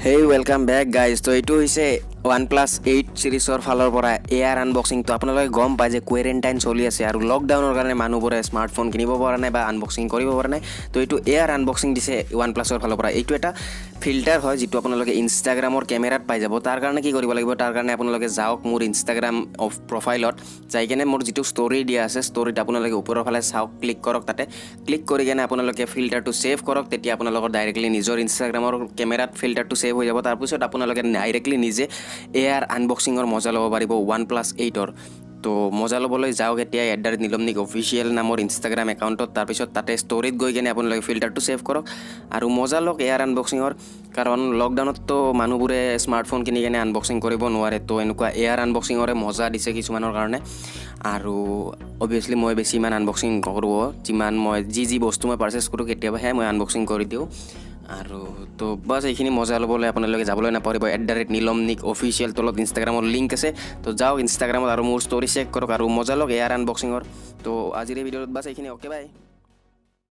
হেই, welcome back guys. তো এইটো হৈছে ওৱান প্লাছ 8 চিৰিজৰ ফালৰ পৰা এআৰ আনবক্সিং। তো আপোনালোকে গম পায় যে কোৱাৰেণ্টাইন চলি আছে আৰু লকডাউনৰ কাৰণে মানুহবোৰে স্মাৰ্টফোন কিনিব পৰা নাই বা আনবক্সিং কৰিব পৰা নাই। তো এইটো এআৰ আনবক্সিং দিছে ওৱান প্লাছৰ ফালৰ পৰা। এইটো এটা ফিল্টাৰ হয়, যিটো আপোনালোকে ইনষ্টাগ্ৰামৰ কেমেৰাত পাই যাব। তাৰ কাৰণে কি কৰিব লাগিব? তাৰ কাৰণে আপোনালোকে যাওক মোৰ ইনষ্টাগ্ৰাম অফ প্ৰফাইলত, যাই কেনে মোৰ যিটো ষ্টৰি দিয়া আছে, ষ্টৰিত আপোনালোকে ওপৰৰ ফালে চাওক, ক্লিক কৰক। তাতে ক্লিক কৰি কেনে আপোনালোকে ফিল্টাৰটো ছেভ কৰক। তেতিয়া আপোনালোকৰ ডাইৰেক্টলি নিজৰ ইনষ্টাগ্ৰামৰ কেমেৰাত ফিল্টাৰটো ছেভ হৈ যাব। তাৰপিছত আপোনালোকে ডাইৰেক্টলি নিজে এআৰ আনবক্সিঙৰ মজা ল'ব পাৰিব ওৱান প্লাছ 8ৰ। তো মজা ল'বলৈ যাওক এতিয়া @নীলমনিক অফিচিয়েল নামৰ ইনষ্টাগ্ৰাম একাউণ্টত। তাৰপিছত তাতে ষ্টৰিত গৈ কেনে আপোনালোকে ফিল্টাৰটো ছেভ কৰক আৰু মজা লওক এআৰ আনবক্সিঙৰ। কাৰণ লকডাউনততো মানুহবোৰে স্মাৰ্টফোন কিনি কেনে আনবক্সিং কৰিব নোৱাৰে। তো এনেকুৱা এআৰ আনবক্সিঙৰে মজা দিছে কিছুমানৰ কাৰণে। আৰু অভিয়াছলি মই বেছি ইমান আনবক্সিং নকৰোঁ। যিমান মই যি যি বস্তু মই পাৰ্চেছ কৰোঁ, কেতিয়াবাহে মই আনবক্সিং কৰি দিওঁ। আৰু তো বাছ, এইখিনি মজা ল'বলৈ আপোনালোকে যাবলৈ নাপাহৰিব @নীলমনিক অফিচিয়েল। তলত ইনষ্টাগ্ৰামৰ লিংক আছে। তো যাওক ইনষ্টাগ্ৰামত আৰু মোৰ ষ্টৰি চেক কৰক আৰু মজা লওক এআৰ আনবক্সিঙৰ। তো আজিৰ এই ভিডিঅ'ত বাছ এইখিনি। Okay, bye.